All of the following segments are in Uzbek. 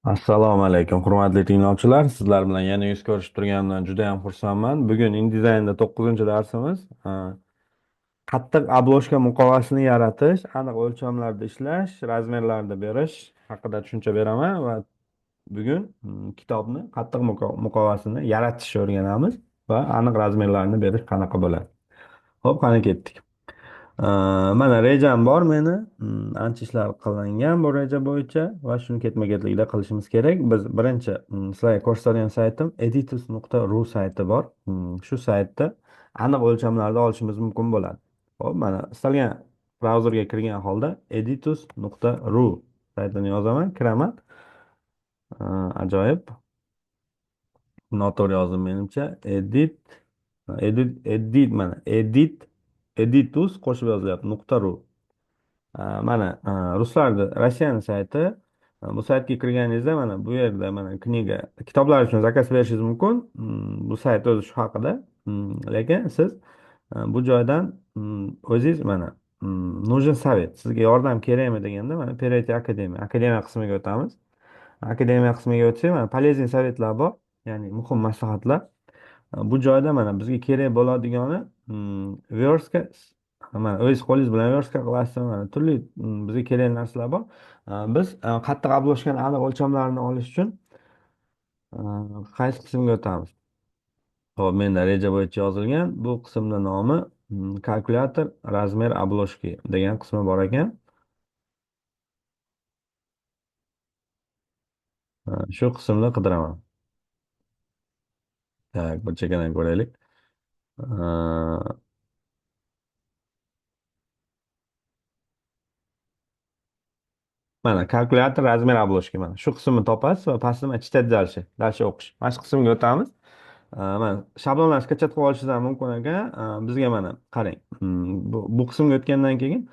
Assalomu alaykum, hurmatli tinglovchilar. Sizlar bilan yana yuz ko'rishib turganimdan juda ham xursandman. Bugun InDesignda 9-darsimiz. Qattiq obложка muqovasini yaratish, aniq o'lchamlarda ishlash, razmerlarni berish haqida tushuncha beraman va bugun kitobni qattiq muqovasini yaratishni o'rganamiz va aniq razmerlarni berish qanaqa bo'ladi. Xo'p, qani ketdik. Mana rejam bor meni. Ancha ishlar qilingan bu reja bo'yicha va shuni ketma-ketlikda qilishimiz kerak. Biz birinchi sizlarga ko'rsatadigan saytim editus.ru sayti bor. Shu saytda aniq o'lchamlarda olishimiz mumkin bo'ladi. Xo'p, mana istalgan brauzerga kirgan holda editus.ru saytini yozaman, kiraman. Ajoyib. Noto'g'ri yozdim menimcha. Edit, edit, edit, mana edit, editus qo'shib yozilyapti, nuqta ru. Mana ruslarni, Rossiyani sayti. Bu saytga kirganingizda mana bu yerda mana kniga, kitoblar uchun zakaz berishingiz mumkin. Bu sayt o'zi shu haqida. Lekin siz bu joydan o'zingiz mana нужен совет, sizga yordam kerakmi deganda mana Pereyte akademiya, akademiya qismiga o'tamiz. Akademiya qismiga o'tsak mana полезный советlar bor, ya'ni muhim maslahatlar. Bu joyda mana bizga kerak bo'ladigani verska, mana o'z qo'lingiz bilan verska qilasiz, mana turli bizga kerak narsalar bor. Biz qattiq obложкani aniq o'lchamlarini olish uchun qaysi qismga o'tamiz? Xo'p, menda reja bo'yicha yozilgan bu qismning nomi kalkulyator razmer obложки degan qismi bor ekan. Shu qismni qidiraman. Tak, bir chekkadan ko'raylik. Mana kalkulyator razmer obложки, mana shu qismni topasiz va pastda mana читать дальше, дальше o'qish. Mana shu qismga o'tamiz. Mana shablonlar skachat qilib olishingiz ham mumkin ekan. Bizga mana qarang. Bu qismga o'tgandan keyin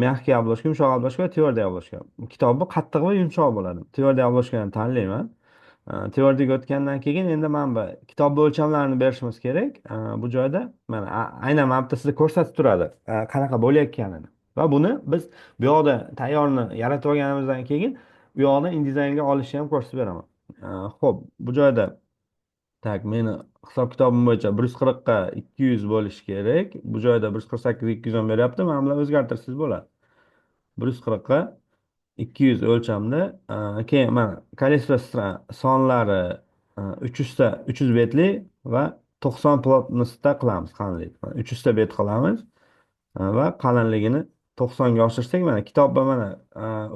mягкий обложка, yumshoq обложка va твердый обложка. Kitobni qattiq va yumshoq bo'ladi. Твердый обложкani tanlayman. Твердыйga o'tgandan keyin endi mana bu kitobni o'lchamlarini berishimiz kerak. Bu joyda mana aynan mana bu yerda sizga ko'rsatib turadi, qanaqa bo'layotganini. Va buni biz bu yoqda tayyorni yaratib olganimizdan keyin u yoqni InDesignga olishni ham ko'rsatib beraman. Xo'p, bu joyda tak meni hisob kitobim bo'yicha bir yuz qirqqa ikki yuz bo'lishi kerak. Bu joyda bir yuz qirq sakkizga ikki yuz o'n beryapti. Mana bular o'zgartirsangiz bo'ladi. Bir yuz qirqqa ikki yuz o'lchamda, keyin mana количество sonlari, uch yuzta, uch yuz betli va to'qson plotностьda qilamiz qalinlik. Mana uch yuzta bet qilamiz, va qalinligini to'qsonga oshirsak, mana kitobda mana,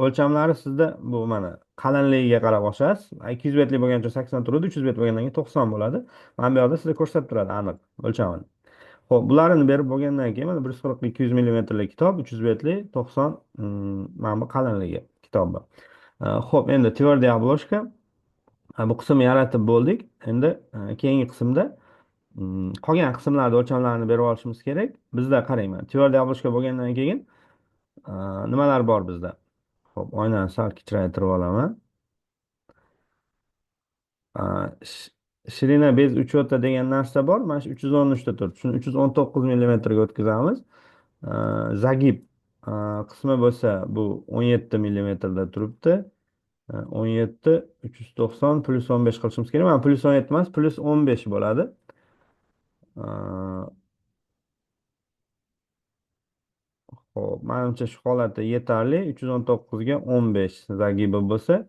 o'lchamlari sizda bu mana qalinligiga qarab oshasiz. Ikki yuz betli bo'lgancha sakson turadi, uch yuz bet bo'lgandan keyin to'qson bo'ladi. Mana bu yoqda sizga ko'rsatib turadi aniq o'lchamini. Xo'p, bularni berib bo'lgandan keyin mana bir yuz qirq ikki yuz millimetrlik kitob, uch yuz betli, to'qson, mana bu qalinligi kitobni. Xo'p, endi твердая обложка. Bu qismni yaratib bo'ldik. Endi, keyingi qismda, qolgan qismlarda o'lchamlarni berib olishimiz kerak. Bizda qarang, mana твердая обложка bo'lgandan keyin, nimalar bor bizda? Xo'p, oynani sal kichraytirib olaman. Ширина без учета degan narsa bor. Mana shu uch yuz o'n uchta turibdi. Shuni uch yuz o'n to'qqiz millimetrga o'tkazamiz. Zagib, qismi bo'lsa bu o'n yetti millimetrda turibdi. O'n yetti, uch yuz to'qson plyus o'n besh qilishimiz kerak. Mana plyus o'n yetti emas, plyus o'n besh bo'ladi. Xo'p, menimcha shu holatda yetarli. Uch yuz o'n to'qqizga o'n besh zagibi bo'lsa.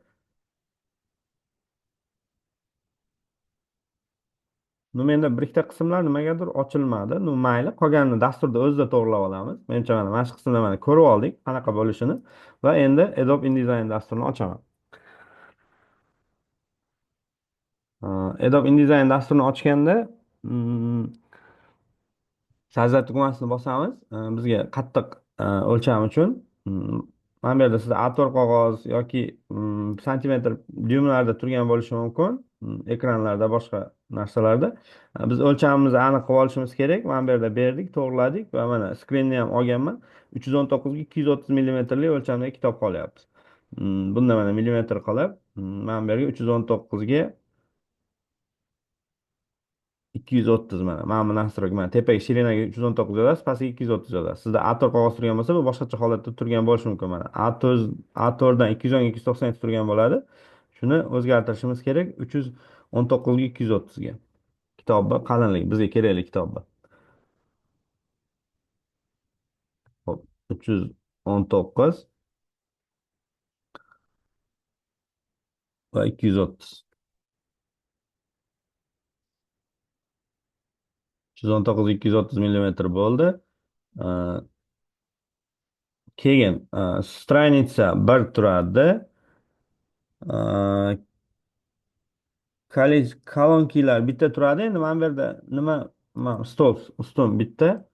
Menda bir ikkita qismlar nimagadir ochilmadi. Mayli, qolganini dasturda o'zida to'g'rilab olamiz. Menimcha mana shu qismda mana ko'rib oldik qanaqa bo'lishini va endi Adobe InDesign dasturini ochaman. Adobe InDesign dasturini ochganda, создать tugmasini bosamiz. Bizga qattiq, o'lcham uchun, mana bu yerda sizda A4 qog'oz yoki, santimetr dyumlarda turgan bo'lishi mumkin, ekranlarda, boshqa narsalarda. Biz o'lchamimizni aniq qilib olishimiz kerak. Mana bu yerda berdik, to'g'riladik va mana skrinni ham olganman. Uch yuz o'n to'qqizga ikki yuz o'ttiz millimetrli o'lchamdagi kitob qolyapti. Bunda mana millimetr qilib, mana bu yerga uch yuz o'n to'qqizga ikki yuz o'ttiz mana. Mana bu настройка, mana tepaga shirinaga uch yuz o'n to'qqiz yozasiz, pastga ikki yuz o'ttiz yozasiz. Sizda A4 qog'oz turgan bo'lsa, bu boshqacha holatda turgan bo'lishi mumkin mana. A to'rtdan ikki yuz o'n, ikki yuz to'qson yetti turgan bo'ladi. Shuni o'zgartirishimiz kerak 319 ga 230 ga. Kitobni qalinligi bizga kerakli kitobni. Xo'p, 319 va 230. 319 230 millimetr bo'ldi. Keyin страница 1 turadi. Kolonkilar bitta turadi. Endi mana bu yerda nima, mana stol, ustun bitta.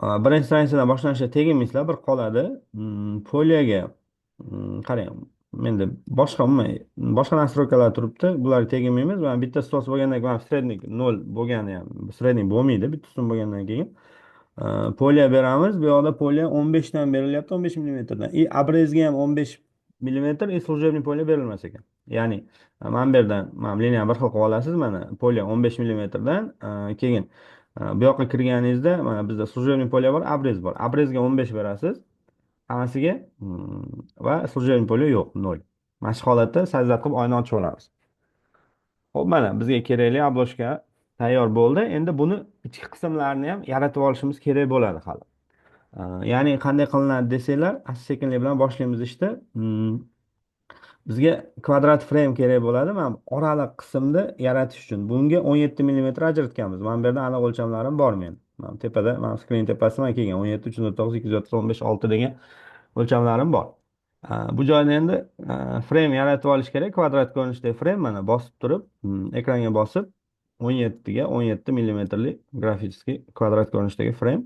Birinchi страница dan boshlanishiga teginmaysizlar, bir qoladi. Polyaga, qarang, menda boshqa umuman boshqa настройка lar turibdi. Bularga teginmaymiz. Mana bitta stol bo'lgandan keyin mana средний 0 bo'lgani ham средний bo'lmaydi, bitta ustun bo'lgandan keyin. Polya beramiz. Bu yoqda polya 15 dan berilyapti, 15 millimetrdan. И обрез ga ham 15 millimetr, и служебный polya berilmas ekan. Ya'ni mana bu yerdan mana liniyani bir xil qilib olasiz, mana polya 15 millimetrdan, keyin bu yoqqa kirganingizda mana bizda служебный polya bor, обрез bor. Обрез ga 15 berasiz hammasiga, va служебный polya yo'q, 0. Mana shu holatda создать qilib oyna ochib olamiz. Xo'p, mana bizga kerakli обложка tayyor bo'ldi. Endi buni ichki qismlarini ham yaratib olishimiz kerak bo'ladi hali. Ya'ni qanday qilinadi desanglar, asta-sekinlik bilan boshlaymiz ishni. Bizga kvadrat frame kerak bo'ladi. Mana bu oraliq qismni yaratish uchun bunga 17 millimetr ajratganmiz. Mana bu yerda aniq o'lchamlarim bor meni. Mana tepada, mana screen tepasida mana kelgan 17, 309, 230, 15, 6 degan o'lchamlarim bor. Bu joyda endi frame yaratib olish kerak. Kvadrat ko'rinishidagi frame mana bosib turib, ekranga bosib 17 ga 17 millimetrlik grafический kvadrat ko'rinishidagi frame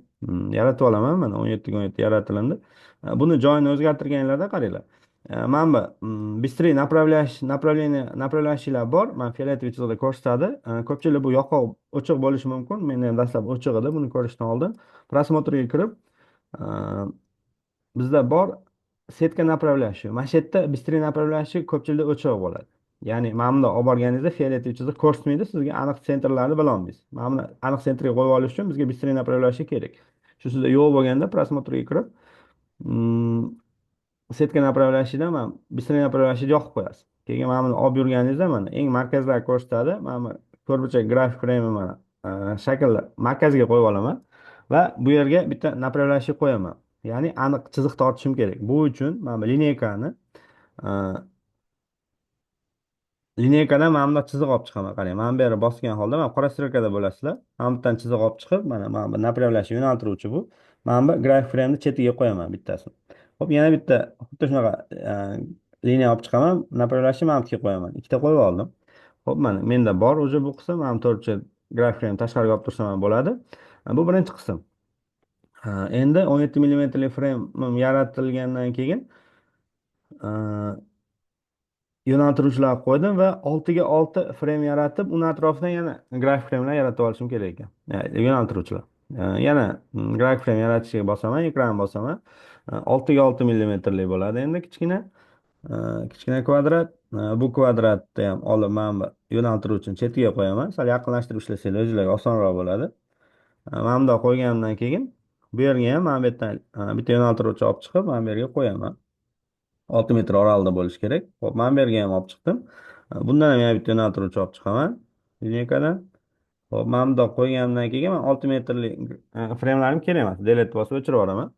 yaratib olaman. Mana 17 ga 17 yaratilindi. Buni joyini o'zgartirganlarda qaranglar. Mana bu быстрый направление, направляющий lar bor. Mana фиолетовый chiziqda ko'rsatadi. Ko'pchilik bu yoqoq o'chiq bo'lishi mumkin. Menda ham dastlab o'chiq edi, buni ko'rishdan oldin. Просмотр ga kirib, bizda bor сетка направляющий. Mana shu yerda быстрый направляющий ko'pchilikda o'chiq bo'ladi. Ya'ni mana bunda olib borganingizda фиолетовый chiziq ko'rsatmaydi, sizga aniq центр larni bila olmaysiz. Mana buni aniq центр ga qo'yib olish uchun bizga быстрый направляющий kerak. Shu sizda yo'q bo'lganda просмотр ga kirib, сетка направляющий dan mana быстрый направляющий yoqib qo'yasiz. Keyin mana buni olib yurganingizda mana eng markazlar ko'rsatadi. Mana bu to'rtburchak grafik frame mana shaklni markazga qo'yib olaman va bu yerga bitta направляющий qo'yaman. Ya'ni aniq chiziq tortishim kerak. Bu uchun mana bu линейка ni, линейка dan mana bundoq chiziq olib chiqaman. Qarang, mana bu yerga bosgan holda mana qora стрелка da bo'lasizlar. Mana bu yerdan chiziq olib chiqib, mana bu направляющий yo'naltiruvchi bu. Mana bu grafik frame ni chetiga qo'yaman bittasini. Xo'p, yana bitta xuddi shunaqa liniya olib chiqaman, направляющий mana bu yerga qo'yaman. Ikkita qo'yib oldim. Xo'p, mana menda bor уже bu qism. Mana bu to'rtburchak grafik frame tashqariga olib tursam ham bo'ladi. Bu birinchi qism. Endi 17 millimetrli frame yaratilgandan keyin yo'naltiruvchilar qo'ydim va 6 ga 6 frame yaratib, uni atrofidan yana grafik framelar yaratib olishim kerak ekan. Yo'naltiruvchilar. Yana grafik frame yaratishga bosaman, ekranni bosaman. 6 ga 6 millimetrli bo'ladi endi kichkina kvadrat. Bu kvadratni ham olib mana bu yo'naltiruvchini chetiga qo'yaman. Sal yaqinlashtirib ishlasanglar o'zingizlarga osonroq bo'ladi. Mana bundoq qo'yganimdan keyin bu yerga ham mana bu yerdan bitta yo'naltiruvchi olib chiqib, mana bu yerga qo'yaman. 6 metr oralig'ida bo'lishi kerak. Xo'p, mana bu yerga ham olib chiqdim. Bundan ham yana bitta yo'naltiruvchi olib chiqaman линейка dan. Xo'p, mana bundoq qo'yganimdan keyin men 6 metrli framelarim kerak emas. Delete bosib o'chirib yuboraman.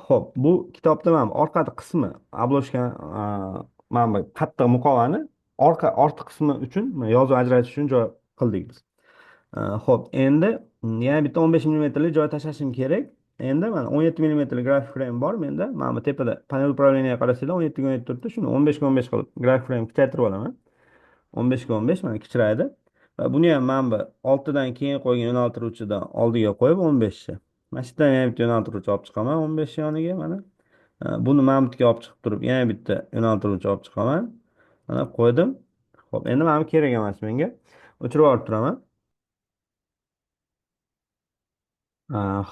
Xo'p, bu kitobda mana orqa qismi, обложка, mana bu qattiq muqovani orqa orti qismi uchun yozuv ajratish uchun joy qildik biz. Xo'p, endi yana bitta 15 millimetrli joy tashlashim kerak. Endi mana 17 millimetrli grafik frame bor menda. Mana bu tepada panel управления qarasanglar 17 ga 17 turibdi. Shuni 15 ga 15 qilib grafik frame kuchaytirib olaman. 15 ga 15 mana kichraydi. Va buni ham mana bu 6 dan keyin qo'ygan yo'naltiruvchidan oldiga qo'yib 15 ni. Mana shu yerdan yana bitta yo'naltiruvchi olib chiqaman 15 yoniga mana. Buni mana bu yerga olib chiqib turib yana bitta yo'naltiruvchi olib chiqaman. Mana qo'ydim. Xo'p, endi mana bu kerak emas menga. O'chirib olib turaman.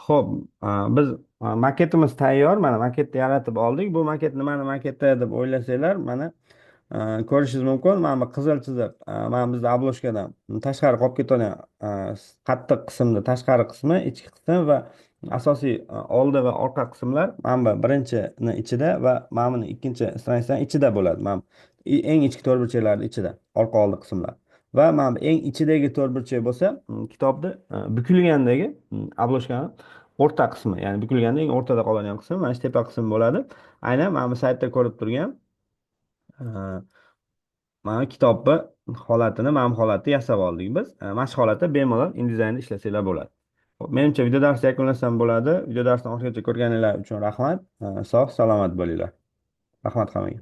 Xo'p, biz maketimiz tayyor. Mana maketni yaratib oldik. Bu maket nimani maketi deb o'ylasanglar, mana ko'rishingiz mumkin. Mana bu qizil chiziq, mana bizda обложка dan tashqari qolib ketadigan qattiq qismda tashqari qismi, ichki qism va Asosiy oldi va orqa qismlar mana bu birinchini ichida va mana buni ikkinchi страница ni ichida bo'ladi. Mana bu eng ichki to'rtburchaklarni ichida orqa oldi qismlar. Va mana bu eng ichidagi to'rtburchak bo'lsa, kitobni bukilgandagi обложка ni o'rta qismi, ya'ni bukilganda eng o'rtada qoladigan qismi mana shu tepa qismi bo'ladi. Aynan mana bu saytda ko'rib turgan mana kitobni holatini, mana bu holatda yasab oldik biz. Mana shu holatda bemalol InDesignda ishlasanglar bo'ladi. Xo'p, menimcha video darsni yakunlasam bo'ladi. Video darsni oxirigacha ko'rganinglar uchun rahmat. Sog' salomat bo'linglar. Rahmat hammaga.